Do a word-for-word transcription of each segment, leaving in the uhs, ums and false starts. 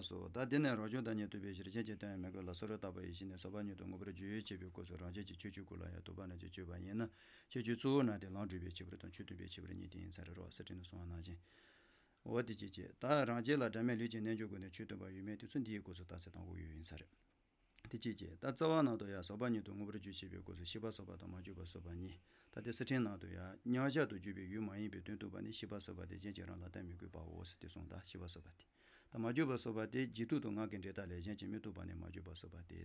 སོ། ད་དེ་ནས་རང་བྱུང་བདག་ཉིད་རྟོགས་པའི་ཕྱིར། གཞན་གྱིས་བསྟན་ཡང་མི་དགོས་ལ། སོ་རབ་བརྟག་པ་ཡིས་ཤེས་ནས། སོ་པ་ཉིད་དུ་མངོན་པར་བརྗོད་ཅེས་པའི་སྐབས་སུ་རང་རྒྱལ་གྱི་ཁྱད་ཆོས་ཀུན་ལ་ཡང་རྟོག་པ་རྣམས་ཀྱིས་དཔྱད་པ་ཡིན་ན། ཁྱད་ཆོས་གཙོ་བོ་རྣམས་དེ་ལམ་སྒྲུབ་པའི་ཁྱད་པར་དང་ཆོས་སྟོན་པའི་ཁྱད་པར་གཉིས་དེ་ཡིན་ས་རེད་རོ། སི་ཁྲོན་ནས་གསུངས་པ་ནང་བཞིན། འོ་དེ་ཅི་བྱེད། ད་རང་རྒྱལ་ལ་སྒྲ་མེད་ལུས་ཀྱི་རྣལ་འབྱོར་ཀུན་ནས་ཆོས་སྟོན་པ་ཡོད་མེད་དེ་ཚོ་འདིའི་སྐབས་སུ་རྟགས་གསལ་དང་པོ་ཡོད་ཡིན་ས་རེད། དེ་ཅི་བྱེད། ད་རྩ་བ་ནང་དུ་ཡང་སོ་པ་ཉིད་དུ་མངོན་པར་བརྗོད་ཅེས་པའི་སྐབས་སུ་ཤེས་པ་སོགས་པ་དང་མ་བརྗོད་པ་སོགས་པ་གཉིས། ད་དེ་སི་ཁྲོན་ནང་དུ་ཡང་མཉམ་གཞག་ཏུ་བརྗོད་པའི་ཡུལ་མ་ཡིན་པའི་དོན་རྟོགས་པ་ནི་ཤེས་པ་སོགས་པ་སྟེ། གཞན་གྱིས་རང་ལ་བསྟན་མི་དགོས་པའོ་ཟེར་ཏེ་གསུངས། ད་ཤེས་པ་སོགས་པ་སྟེ། ད་མ་བརྗོད་པ་སོགས་པ་སྟེ། རྗེས་ཐོབ་ཏུ་ངག་གི་འབྲས་རྟགས་ལས་གཞན་གྱིས་མི་རྟོགས་པ་ནི་མ་བརྗོད་པ་སོགས་པ་སྟེ།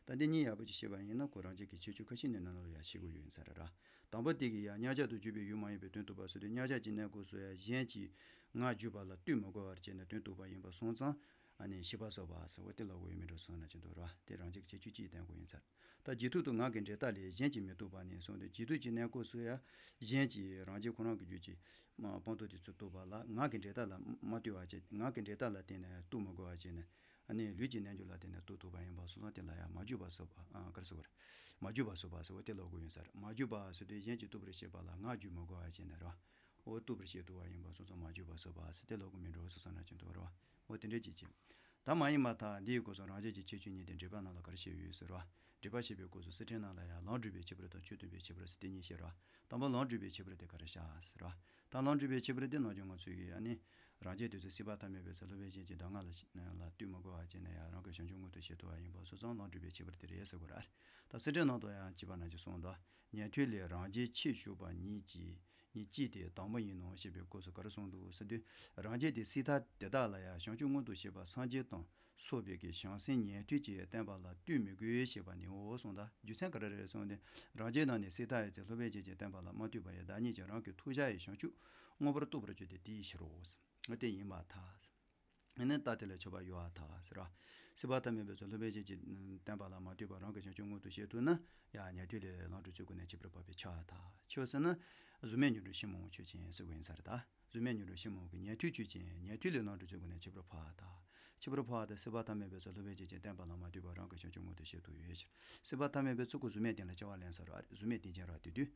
ད་འདི་གཉིས་ཡག་པོ་ཅིག་ཤེས་པ་ཡིན་ན་ཁོ་རང་རྒྱལ་གྱི་ཁྱད་ཆོས་ཁ་ཤས་ནི་ནང་ལ་ཡང་ཤེས་དགོས་ཡོད་ཡིན་ས་རེད་ར། དང་པོ་དེ་གི་ཡང་མཉམ་གཞག་ཏུ་བརྗོད་པའི་ཡུལ་མ་ཡིན་པའི་དོན་རྟོགས་པ་ཟེར་དུས་མཉམ་གཞག་གི་གནས་སྐབས་སུ་ཡང་གཞན་གྱིས་ངག་བརྗོད་པ་ལ་ལྟོས་མི་དགོས་པར་བྱས་ནས་དོན་རྟོགས་པ་ཡིན་པ་སོང་ཙང་། ཨ་ནི་ཤེས་པ་སོགས་པ་ཟེར་བ་དེ་ལ་གོ་ཡོད་མེད་འགྲོ་སོང་ན་ཅི་འདུག་ར། དེ་རང་རྒྱལ་གྱི་ཁྱད་ཆོས་གཅིག་བསྟན་དགོས་ཡིན་ས་རེད། ད་རྗེས་ཐོབ་ཏུ་ངག་གི་འབྲས་རྟགས་ལས་གཞན་གྱིས་མི་རྟོགས་པ་ནི་གསུངས་ཏེ། རྗེས་ཐོབ་ཀྱི་གནས་སྐབས་སུ་ཡང་གཞན་གྱིས་རང་རྒྱལ་ཁོ་རང་གི་རྒྱུད་ཀྱི་སྤངས་རྟོགས་དེ་ཚོ་རྟོགས་པ་ལ་ངག་གི་འབྲས་རྟགས་ལ་མ་ལྟོས་པ་བྱས། ངག་གི་འབྲས་རྟགས་ལ་བརྟེན་ནས་རྟོགས་མི་དགོས་པ་བྱས་ནས། ཨ་ནི་ལུས་ཀྱི་རྣལ་འབྱོར་ལ་བརྟེན་ནས་རྟོགས་ཐུབ་པ་ཡིན་པ་སོང་ཙང་དེ་ལ་ཡང་མ་བརྗོད་པ་སོགས་པ། ཨ། ག་རེ་ཟེར་དགོས་རེད། མ་བརྗོད་པ་སོགས་པ་ཟེར་བ་དེ་ལ་གོ་ཡོད་ས་རེད། མ་བརྗོད་པ་ཟེར་དུས་གཞན་གྱིས་རྟོགས་པར་བྱེད་པ་ལ་ངག་བརྗོད་མི་དགོས་པ་བྱས་ནས་ར། འོ་རྟོགས་པར་བྱེད་ཐུབ་པ་ཡིན་པ་སོང་ཙང་མ་བརྗོད་པ་སོགས་པ་ཟེར་དེ་ལ་གོ་མི་འགྲོ་སོང་ཙང་ན་ཅི་འདུག་ར། འོ་དེ་འདྲ་ཅིག་བྱེད། ད་མ་ཡིན་པར་ཐལ། འདིའི་སྐབས་སུ་རང་རྒྱལ་གྱི་ཁྱད་ཆོས་གཉིས་དེ་འགྲེལ་པ་ནང་ལ་ག་རེ་བཤད་ཡོད་ཟེར་བ། འགྲེལ་པ་བཤད་པའི་སྐབས་སུ་སི་ཁྲོན་ནང་ལ་ཡང་ལམ་སྒྲུབ་པའི་ཁྱད་པར་དང་ཆོས་སྟོན་པའི་ཁྱད་པར་ཟེར་དེ་གཉིས་བཤད་ར། དང་པོ་ལམ་སྒྲུབ་པའི་ཁྱད་པར་དེ་ག་རེ་བཞག་ཟེར་བ། ད་ལམ་སྒྲུབ་པའི་ཁྱད་པར་དེ་ནམ་རྒྱུན་ང་ཚོས་ཀྱིས་ཨ་ནི། རང་རྒྱལ་དེ་ཚོ་སྲིད་པ་ཐ་མལ་པའི་ཚེ་སློབ་དཔོན་གཞན་གྱི་གདམས་ངག་ལ་ལ་ལྟོས་མི་དགོས་པ་བྱས་ནས་ཡང་རང་གི་བྱང་ཆུབ་མངོན་དུ་བྱེད་ཐུབ་པ་ཡིན་པ་སོང་ཙང་ལམ་སྒྲུབ་པའི་ཁྱད་པར་དེ་རེད་ཟེར་དགོས་ར། ད་སི་ཁྲོན་ནང་དུ་ཡང་བྱིས་པ་རྣམས་ཀྱིས་གསུངས་འདུག་ཉན་ཐོས་ལས་རང་རྒྱལ་ཆེས་ཞུགས་པ་ཉིད་ཀྱི། ཉིད་ཀྱིས་དེ་དང་པོ་ཡིན་ནོ་ཞེས་པའི་སྐབས་སུ་ག་རེ་གསུངས་འདུག་ཟེར་དུས། རང་རྒྱལ་དེ་སྲིད་མཐའ་དེ་དག་ལ་ཡང་བྱང་ཆུབ་མངོན་དུ་བྱེད་པ་སངས་རྒྱས་དང་སོགས་པའི་གི་བྱང་སེམས་ཉན་ཐོས་ཀྱིས་བསྟན་པ་ལ་ལྟོས་མི་དགོས་ཞེས་པ་ནི་འོ་གསུངས། ད་རྒྱུ་མཚན་ག་རེ་རེད་གསུངས་ཏེ། རང་རྒྱལ་རྣམས་ནི་སྲིད་མཐའ་ཡི་ཚེ་སློབ་དཔོན་གཞན་གྱིས་བསྟན་པ་ལ་མ་ལྟོས་པ་ཡི་བདག་ཉིད་ཀྱིས་རང་གི་ཐོབ་བྱ་ཡི་བྱང་ཆུབ་མངོན་པར་རྟོགས་པར་གྱུར་ཏེ་དེའི་ཕྱིར་རོ། དེ་ཡིན་པར་ཐལ། ཨ་ནི་རྟགས་དེ་ལ་ཁྱབ་པ་ཡོད་པར་ཐལ་ཟེར་བ། སྲིད་པ་ཐ་མལ་པའི་ཚེ་སློབ་དཔོན་གཞན་གྱིས་བསྟན་པ་ལ་མ་ལྟོས་པར་རང་གི་བྱང་ཆུབ་མངོན་དུ་བྱེད་ཐུབ་ན། ཡང་ཉན་ཐོས་ལས་ལམ་སྒྲུབ་ཚུལ་ཀུན་ནས་ཁྱད་པར་འཕགས་པས་ཁྱབ་པར་ཐལ། ཁྱོད་ཟེར་ན། གཟུགས་མེད་སྙིང་པོའི་ཕྱིར་མི་འོང་ཆོས་ཅན་ཟེར་དགོས་ཡིན་ས་རེད་ད། གཟུགས་མེད་སྙིང་པོའི་ཕྱིར་མི་འོང་གི་ཉན་ཐོས་ཆོས་ཅན། ཉན་ཐོས་ལས་ལམ་སྒྲུབ་ཚུལ་ཀུན་ནས་ཁྱད་པར་འཕགས་པར་ཐལ། ཁྱད་པར་འཕགས་པ་དེ་སྲིད་པ་ཐ་མལ་པའི་ཚེ་སློབ་དཔོན་གཞན་གྱིས་བསྟན་པ་ལ་མ་ལྟོས་པར་རང་གི་བྱང་ཆུབ་མངོན་དུ་བྱེད་ཐུབ་ཡོད་ཕྱིར། སྲིད་པ་ཐ་མལ་པའི་ཚེ་ཁོ་གཟུགས་མེད་རྟེན་ལ་སྐྱེ་བ་ལེན་ས་རེད། གཟུགས་མེད་རྟེན་ཅན་རེད་དེ་དུས།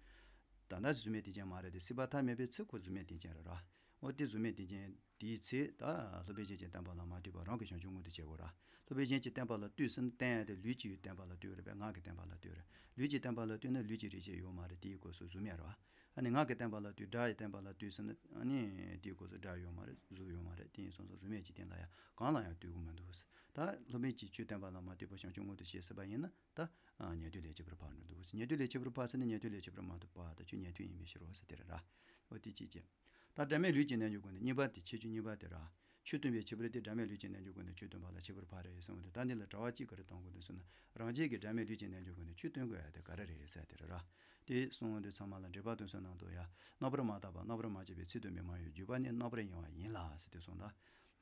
ད་ལྟ་གཟུགས་མེད་རྟེན་ཅན་མ་རེད་དེ། སྲིད་པ་ཐ་མལ་པའི་ཚེ་ཁོ་གཟུགས་མེད་རྟེན་ཅན་རེད་ར། འོ་དེ་གཟུགས་མེད་རྟེན་ཅན་དེའི་ཚེ་ད་སློབ་དཔོན་གཞན་གྱིས་བསྟན་པ་ལ་མ་ལྟོས་པར་རང་གི་བྱང་ཆུབ་མངོན་དུ་བྱེད་དགོས་ར། སློབ་དཔོན་གཞན་གྱིས་བསྟན་པ་ལ་ལྟོས་ཟེར་ན་བསྟན་ཡ་དེ་ལུས་ཀྱི་བསྟན་པ་ལ་ལྟོས་རེད་པས། ངག་གི་བསྟན་པ་ལ་ལྟོས་རེད། ལུས་ཀྱི་བསྟན་པ་ལ་ལྟོས་ན་ལུས་ཀྱི་རིགས་ཅན་ཡོད་མ་རེད། དེའི་སྐབས་སུ་གཟུགས་མེད་རེད་བ། ཨ་ནི་ངག་གི་བསྟན་པ་ལ་ལྟོས། སྒྲ་ཡི་བསྟན་པ་ལ་ལྟོས་ཟེར་ན་ཨ་ནི་དེའི་སྐབས་སུ་སྒྲ་ཡོད་མ་རེད། གཟུགས་ཡོད་མ་རེད། དེ་ཡིན་སོང་ཙང་གཟུགས་མེད་ཀྱི་རྟེན་ལ་ཡང་གང་ལ་ཡང་ལྟོས་དགོས་མི་འདུག་ད་སློབ་དཔོན་གྱིས་ཆོས་བསྟན་པ་ལ་མ་ལྟོས་པར་བྱང་ཆུབ་མངོན་དུ་བྱེད་སྲིད་པ་ཡིན་ན། ད་ཉན་ཐོས་ལས་ཁྱད་པར་འཕགས་འགྲོ་འདུག་ཉན་ཐོས་ལས་ཁྱད་པར་འཕགས་ཟེར་ན་ཉན་ཐོས་ལས་ཁྱད་པར་མ་གཏོགས་པ་ད་ཁྱོད་ཉན་ཐོས་ཡིན་པའི་ཕྱིར་རོ་ཟེར་དེ་རེད་ར། འོ་དེ་གཅིག་བྱས། ད་སྒྲ་མེད་ལུས་ཀྱི་རྣལ་འབྱོར་ཀུན་ནས། གཉིས་པ་དེ་ཁྱད་ཆོས་གཉིས་པ་དེ་ར། ཆོས་སྟོན་པའི་ཁྱད་པར་དེ་སྒྲ་མེད་ལུས་ཀྱི་རྣལ་འབྱོར་ཀུན་ནས་ཆོས་སྟོན་པ་ལ་ཁྱད་པར་འཕགས་རེད་གསུངས་ཏེ། ད་འདི་ལ་དྲི་བ་གཅིག་ག་རེ་གཏོང་དགོས་འདུག་ཟེར་ན། རང་རྒྱལ་གྱིས་སྒྲ་མེད་ལུས་ཀྱི་རྣལ་འབྱོར་ཀུན་ནས་ཆོས་སྟོན་དགོས་ཡ་དེ་ག་རེ་རེད་ཟེར་དེ་རེད་ར། དེ་གསུངས་ཏེ་ཚང་མ་ལ་འགྲེལ་པ་སྟོན་ས་ནང་དུ་ཡང་རྣམ་པར་མ་བརྟགས་པ་རྣམ་པར་མ་དཔྱད་པའི་ཚིག་ཏུ་མི་སྨྲ་བའི་བརྗོད་པ་ནི་རྣམ་པར་གཡེང་བ་ཡིན་ལ་ཟེར་དེ་གསུངས་ད།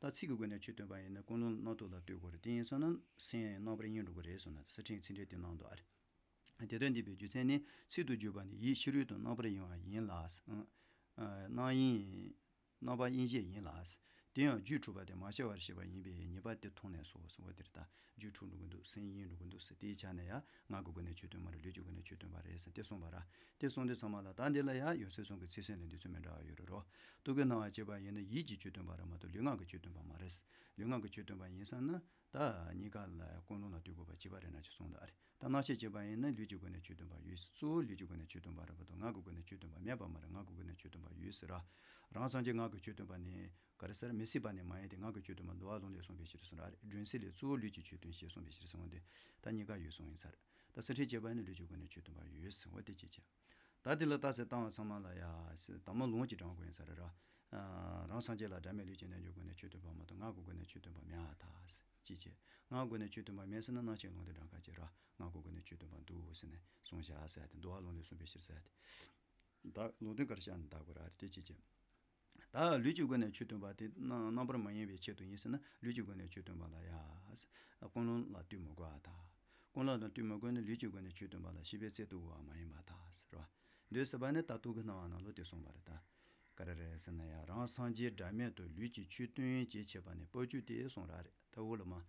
ད་ཚིག་གི་སྒོ་ནས་ཆོས་སྟོན་པ་ཡིན་ན་ཀུན་སློང་རྣམ་རྟོག་ལ་ལྟོས་དགོས་རེད། དེ་ཡིན་སོང་ན་སེམས་རྣམ་པར་གཡེང་འགྲོ་གི་རེད་གསུངས་ན། སི་ཁྲོན་ཚིག་འགྲེལ་དེ་ནང་དུ་ཨ་རེད། དེ་ལྟར་འདས་པའི་རྒྱུ་མཚན་ནི་ཚིག་ཏུ་བརྗོད་པ་ནི་ཡིད་ཕྱི་རོལ་དུ་རྣམ་པར་གཡེང་བ་ཡིན་ལ། རྣམ་གཡེང་། རྣམ་པར་གཡེང་བྱེད་ཡིན་ལ། དེ་ཡང་རྒྱུད་འཁྲུལ་པ་དེ་མ་ཤར་བར་བྱེད་པ་ཡིན་པས་ཉེས་པ་དེ་མཐོང་ནས་སོ་ཟེར་བ་དེ་རེད་ད། རྒྱུད་འཁྲུལ་འགྲོ་གི་འདུག་སེམས་གཡེང་འགྲོ་གི་འདུག་ཟེར། དེའི་ཆ་ནས་ཡང་ངག་གི་སྒོ་ནས་ཆོས་སྟོན་མ་རེད། ལུས་ཀྱི་སྒོ་ནས་ཆོས་སྟོན་པ་རེད་ཟེར་དེ་གསུངས་པ་ར། དེ་གསུངས་དུས་ཚང་མ་ལ་ད་འདི་ལ་ཡང་ཡང་སེ་གསུམ་གྱི་ཚིག་ཟིན་ལས་འདི་ཚོ་མི་འདྲ་བ་ཡོད་རེད་རོ། རྟོག་གེ་སྣང་བ་བྱེད་པ་ཡིན་ན་ཡིད་ཀྱི་ཆོས་སྟོན་པ་རེད་མ་གཏོགས་ལུས་ངག་གི་ཆོས་སྟོན་པ་མ་རེད། ལུས་ངག་གི་ཆོས་སྟོན་པ་ཡིན་ཙང་ན། ད་གཉིས་ཀ་ལ་ཀུན་སློང་ལ་ལྟོས་དགོས་པ་བྱེད་པ་རེད་ན་ཅི་གསུངས་ད་ཨ་རེད། ད་སྣང་མཆེད་བྱེད་པ་ཡིན་ན་ལུས་ཀྱི་སྒོ་ནས་ཆོས་སྟོན་པ་ཡོད། གཙོ་བོ་ལུས་ཀྱི་སྒོ་ནས་ཆོས་སྟོན་པ་རེད་མ་གཏོགས་ངག་གི་སྒོ་ནས་ཆོས་སྟོན་པ་མེད་པ་མ་རེད། ངག་གི་སྒོ་ནས་ཆོས་སྟོན་པ་ཡོད་ཟེར་ར། རང་སངས་རྒྱས་ངག་གི་ཆོས་སྟོན་པ་ནི་ག་རེ་ཟེར། མི་སྲིད་པ་ནི་མ་ཡིན་ཏེ། ངག་གི་ཆོས་སྟོན་པ་འདུལ་བ་ལུང་ལས་གསུངས་པའི་ཕྱིར་གསུངས་ར། སྒྲོན་གསལ་ལས་གཙོ་བོ་ལུས་ཀྱི་ཆོས་སྟོན་ཞེས་གསུངས་པའི་ཕྱིར་གསུངས་ཏེ། ད་གཉིས་ཀ་ཡོད་གསུངས་ཡིན་ས་རེད། ད་སི་ཁྲོན་བྱེད་པ་ཡིན་ན་ལུས་ཀྱི་སྒོ་ནས་ཆོས་སྟོན་པ་ཡོད་ཟེར་བ་དེ་ཅི་བྱེད། ད་དེ་ལ་རྟགས་གསལ་བཏང་བ་ཚང་མ་ལ་ཡ་དང་པོ་ལུང་གཅིག་དྲངས་དགོས་ཡིན་ས་རེད་ར། རང་སངས་རྒྱས་ལ་སྒྲ་མེད་ལུས་ཀྱི་རྣལ་འབྱོར་སྒོ་ནས་ཆོས་སྟོན་པ་མ་གཏོགས་ངག་གི་སྒོ་ནས་ཆོས་སྟོན་པ་མེད་པར་ཐལ། ཅི་བྱེད། ངག་གི་སྒོ་ནས་ཆོས་སྟོན་པ་མེད་ཟེར་ན་སྣང་མཆེད་ལུང་དེ་དྲངས་ཁ་ཅིག་ར། ངག་གི་སྒོ་ནས་ཆོས་སྟོན་པ་འདུག་ཟེར་ནས་གསུངས་བཞག་ཟེར་ཏེ། འདུལ་བ་ལུང་ལས་གསུངས་པའི་ཕྱིར་ཟེར་ཏེ། ད་ལུང་དོན་ག་རེ་བཤད་ན་འདག་དགོས་ར་རེད་དེ་ཅི་བྱེད། ད་ལུས་ཀྱི་སྒོ་ནས་ཆོས་སྟོན་པ་དེ་རྣམ་རྣམ་པར་མ་གཡེང་བའི་ཆེད་དུ་ཡིན་ཟེར་ན་ལུས་ཀྱི་སྒོ་ནས་ཆོས་སྟོན་པ་ལ་ཡ། ཀུན་སློང་ལ་ལྟོས་མི་དགོས་པར་ཐལ། ཀུན་སློང་ལ་ལྟོས་མི་དགོས་ན་ལུས་ཀྱི་སྒོ་ནས་ཆོས་སྟོན་པ་ལ་ཤེས་པས་བཙལ་ཐུབ་དགོས་པ་མ་ཡིན་པར་ཐལ་ཟེར་བ། འདོད་སྲིད་པ་ནི་ད་རྟོག་གེ་སྣང་བ་ནང་ལོགས་དེ་གསུངས་པ་རེད་ད། ག་རེ་རེད་ཟེར་ན་ཡང་རང་སངས་རྒྱས་སྒྲ་མེད་དུ་ལུས་ཀྱིས་ཆོས་སྟོན་ཅེས་བྱ་བ་ནི་སྤོ་བཅུག་སྟེ་གསུངས་ར་རེད། ད་འོ་ལ་མ།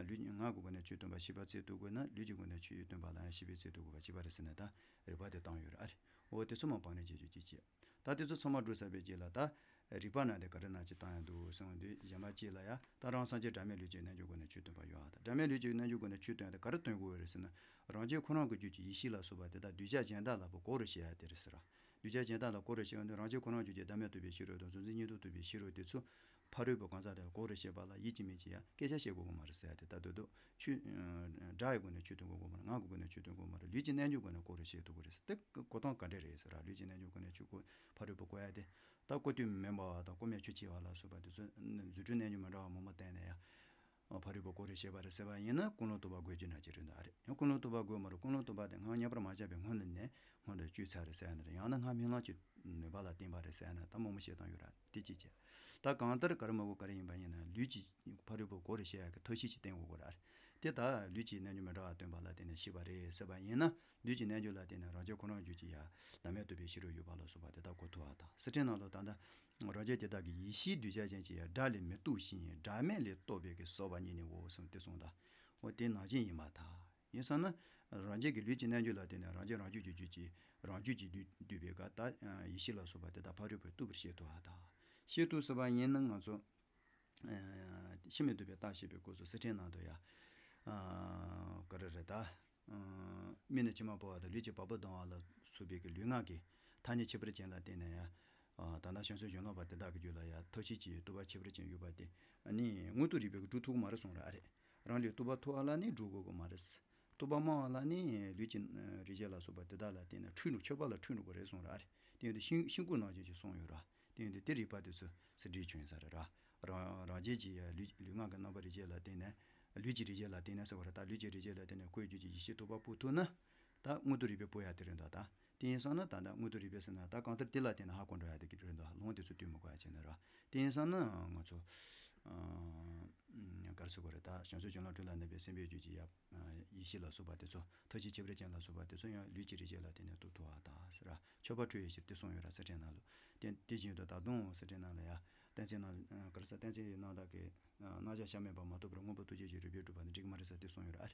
ལུས་ངག་གི་སྒོ་ནས་ཆོས་སྟོན་པ་ཤེས་པ་བཙལ་ཐུབ་དགོས་ན་ལུས་ཀྱི་སྒོ་ནས་ཆོས་སྟོན་པ་ལ་ཡང་ཤེས་པས་བཙལ་ཐུབ་དགོས་པ་བྱེད་པ་རེད་ཟེར་ན་ད་རིགས་པ་དེ་བཏང་ཡོད་རེད་ཨ་རེད། འོ་དེ་ཚོ་མ་སྤང་རེས་བྱེད་རྒྱུ་གཅིག་བྱེད། ད་དེ་ཚོ་ཚང་མ་འགྲོ་ཚར་བའི་རྗེས་ལ་ད། རིགས་པ་ནང་དེ་ག་རེ་ནང་ཅིག་བཏང་ཡ་འདུག་གསུངས་དུས། གཞན་པ་གཅིག་ལ་ཡ་ད་རང་སངས་རྒྱས་སྒྲ་མེད་ལུས་ཀྱི་རྣལ་འབྱོར་སྒོ་ནས་ཆོས་སྟོན་པ་ཡོད་ཨ། ད་སྒྲ་མེད་ལུས་ཀྱི་རྣལ་འབྱོར་སྒོ་ནས་ཆོས་སྟོན་ཡ་དེ་ག་རེ་སྟོན་དགོས་རེད་ཟེར་ན། རང་རྒྱལ་ཁོ་རང་གི་རྒྱུད་ཀྱི་ཡེ་ཤེས་ལ་སོགས་པ་དེ་དག་གདུལ་བྱ་གཞན་དག་ལ་གོ་རུ་བྱེད་ཡ་དེ་རེད་ཟེར། གདུལ་བྱ་གཞན་དག་ལ་གོ་རུ་བྱེད་ཡ་ནི་རང་རྒྱལ་ཁོ་རང་རྒྱུད་ཀྱི་བདག་མེད་རྟོགས་པའི་ཤེས་རབ་དང་གཟུང་འཛིན་གཉིས་ལྡོག་རྟོགས་པའི་ཤེས་རབ་དེ་ཚོ་ཕ་རོལ་པོའི་གང་ཟག་དེ་ལ་གོ་རུ་བྱེད་པ་ལ་ཡིད་ཀྱིས་མི་བྱེད་ཡ། སྐད་ཆ་བཤད་དགོས་ཀྱི་མ་རེད་ཟེར་ཡ་དེ། ད་དུས་དུ་ཆོས་སྒྲ་ཡི་སྒོ་ནས་ཆོས་སྟོན་དགོས་ཀྱི་མ་རེད། ངག་གི་སྒོ་ནས་ཆོས་སྟོན་དགོས་མ་རེད། ལུས་ཀྱི་རྣལ་འབྱོར་སྒོ་ནས་གོ་རུ་བྱེད་ཐུབ་ཀྱི་རེད་ཟེར། དེ་གོ་སྟངས་ག་འདྲ་རེད་ཟེར་ར། ལུས་ཀྱི་རྣལ་འབྱོར་སྒོ་ནས་ཆོས་གོ་ཕ་རོལ་པོ་གོ་ཡ་དེ། ད་གོ་ཐོས་མེད་པ་བ་དང་གོ་མེད་ཆོས་ཅན་བ་ལ་སོགས་པ་དེ་ཚོ་རྫུ་འཕྲུལ་རྣལ་འབྱོར་མི་འདྲ་བ་མང་པོ་བསྟན་ནས་ཡ། ཕ་རོལ་པོ་གོ་རུ་བྱེད་པ་རེད་ཟེར་བ་ཡིན་ན། ཀུན་སློང་རྟོག་པ་དགོས་རྒྱུ་ན་ཅི་རེད་འདུག་ཨ། རེད། ཡང་ཀུན་སློང་རྟོག་པ་དགོས་མ་རེད། ཀུན་སློང་རྟོག་པ་དེ་སྔགས་བརྙས་པར་མ་བྱས་པའི་སྔོན་ནས་སྔོན་དུ་བཅོས་ཚར་རེད་ཟེར་ཡ་ནི་རེད། ཡང་ན་སྔགས་རྨི་ལམ་གྱི་ནུས་པ་ལ་བརྟེན་པ་རེད་ཟེར་ཡ་ན་ད་མང་པོ་བཤད་སྟངས་ཡོད་ར། དེ་གཅིག་བྱས། ད་གང་ལྟར་ག་རེ་མ་དགོས་ག་རེ་ཡིན་པ་ཡིན་ན་ལུས་ཀྱི་ཕ་རོལ་པོ་གོ་རུ་བྱེད་ཡ་གི་ཐབས་ཤེས་ཅིག་བསྟེན་དགོས་ཀྱི་རེད། དེ་ད་ལུས་ཀྱི་རྣལ་འབྱོར་མི་འདྲ་བ་སྟོན་པ་ལ་བརྟེན་ནས་ཤེས་པ་རེད་ཟེར་བ་ཡིན་ན། ལུས་ཀྱི་རྣལ་འབྱོར་ལ་བརྟེན་ནས་རང་རྒྱལ་ཁོ་རང་རྒྱུད་ཀྱི་ཡ་བདག་མེད་རྟོགས་པའི་ཤེས་རབ་ཡོད་པ་ལ་སོགས་པ་དེ་དག་གོ་ཐུབ་པ་དང་། སེམས་ཁྲིད་ནང་ལ་ད་ལྟ་རང་རྒྱལ་དེ་དག་གི་ཡེ་ཤེས་གདུལ་བྱ་ཅན་གྱི་ཡ་སྒྲ་ལས་མི་རྟོགས་ཤིང་སྒྲ་མེད་ལས་རྟོགས་པའི་གི་སོ་པ་ཉིད་ནི་འོ་གསུངས་ཏེ་གསུངས་ད། འོ་དེ་ནང་བཞིན་ཡིན་པར་ཐལ། ཡིན་ཙང་ན་རང་རྒྱལ་གྱི་ལུས་ཀྱི་རྣལ་འབྱོར་ལ་བརྟེན་ནས་རང་རྒྱལ་རང་རྒྱུད་ཀྱི་རྒྱུད་ཀྱི་རང་རྒྱུད་ཀྱི་འདུས་འདུས་པའི་ག་ད་ཡེ་ཤེས་ལ་སོགས་པ་དེ་དག་ཕ་རོལ་པོས་རྟོགས་པར་བྱེད་ཐུབ་པ་དང་། བྱེད་ཐུབ་ཟེར་བ་ཡིན་ན་ང་ཚོ། ཕྱི་མི་སྡུག་པའི་རྟགས་ཤེས་པའི་སྐབས་སུ་སེམས་ཁྲིད་ནང་དུ་ཡ། ག་རེ་རེད་ད། མིག་ནས་མཆི་མ་ཕོ་བ་དང་ལུས་ཀྱི་བ་སྤུ་ལྡང་བ་ལ་སོགས་པའི་གི་ལུས་ངག་གི་ཐ་སྙད་ཁྱད་པར་ཅན་ལ་བརྟེན་ནས་ཡ། ད་ལྟ་བྱང་སེམས་བཅོས་ལེན་པ་དེ་དག་གི་རྒྱུད་ལ་ཡ་ཐབས་ཤེས་ཀྱི་རྟོག་པ་ཁྱད་པར་ཅན་ཡོད་པ་དེ་ནི་མངོན་རྟོགས་རིག་པའི་གི་སྒྲུབ་ཐུབ་ཀྱི་མ་རེད་གསུངས་ར། ཨ་རེད། རང་ལུས་རྟོག་པ་མཐོ་བ་ལ་ནི་སྒྲུབ་དགོས་ཀྱི་མ་རེད། རྟོག་པ་དམའ་བ་ལ་ནི་ལུས་ཀྱི་རིག་བྱེད་ལ་སོགས་པ་དེ་དག་ལ་བརྟེན་ནས་འཁྲུལ་ནུག་ཆོས་པ་ལ་འཁྲུལ་ནུག་པ་རེད་གསུངས་ར། ཨ་རེད། དེ་ཡིན་དུས་ཤིང་ཤིང་ཀུན་ནང་བཞིན་གྱི་གསུངས་ཡོད་ར། དེ་ཡིན་དུས་དེ་རིགས་པ་དེ་ཚོ་ཟེར་སྒྲའི་ཆོས་ཡིན་ས་རེད་ར། རང་རང་རྒྱལ་གྱི་ཡ་ལུས་ལུས་ངག་གི་རྣམ་པར་རིག་བྱེད་ལ་བརྟེན་ནས་ལུས་ཀྱི་རིག་བྱེད་ལ་བརྟེན་ནས་ཟེར་བ་རེད། ད་ལུས་ཀྱི་རིག་བྱེད་ལ་བརྟེན་ནས་ཁོའི་རྒྱུད་ཀྱི་ཡེ་ཤེས་རྟོག་པ་སྤོ་ཐུབ་ན། ད་མངོན་རྟོགས་རིག་པའི་སྤོ་ཡ་དེ་རེད་འདུག་ད་དེ་ཡིན་ཙང་ན་ད་ལྟ་མངོན་རྟོགས་རིག་པའི་ཟེར་ན་ད་གང་ལྟར་དེ་ལ་བརྟེན་ནས་ཧ་གོ་འགྲོ་ཡ་དེ་གི་རེད་འདུག་ལུང་དེ་ཚོ་ལྟོས་མི་དགོས་ཡ་བྱས་ནས་ར། དེ་ཡིན་ཙང་ན་ང་ཚོ་ག་རེ་ཟེར་དགོས་རེད། ད་བྱང་ཆུབ་བྱིན་རླབས་སྤྲིན་ལ་གནས་པའི་སེམས་དཔའི་རྒྱུད་ཀྱི་ཡ། ཡེ་ཤེས་ལ་སོགས་པ་དེ་ཚོ་ཐབས་ཤེས་ཁྱད་པར་ཅན་ལ་སོགས་པ་དེ་ཚོ་ཡང་ལུས་ཀྱི་རིག་བྱེད་ལ་བརྟེན་ནས་རྟོགས་ཐུབ་པ་དང་ཟེར་ར། མཆོད་པ་འཕྲོ་ཡི་ཕྱིར་དེ་གསུངས་ཡོད་ར། སེམས་ཁྲིད་ནང་ལ། དེ་དེ་བཞིན་དུ་ད་དུང་སེམས་ཁྲིད་ནང་ལ་ཡ། གཏན་ཚིགས་ནང་ག་རེ་ཟེར། གཏན་ཚིགས་ནང་དག་གི་རྣམ་གཞག་གཞལ་མེད་པ་མ་རྟོགས་པར་སྔོན་པོ་རྟོགས་བྱེད་ཀྱི་རིགས་པས་གྲུབ་པ་ནི་འགྲིག་གི་མ་རེད་ཟེར་དེ་གསུངས་ཡོད་ར། ཨ་རེ།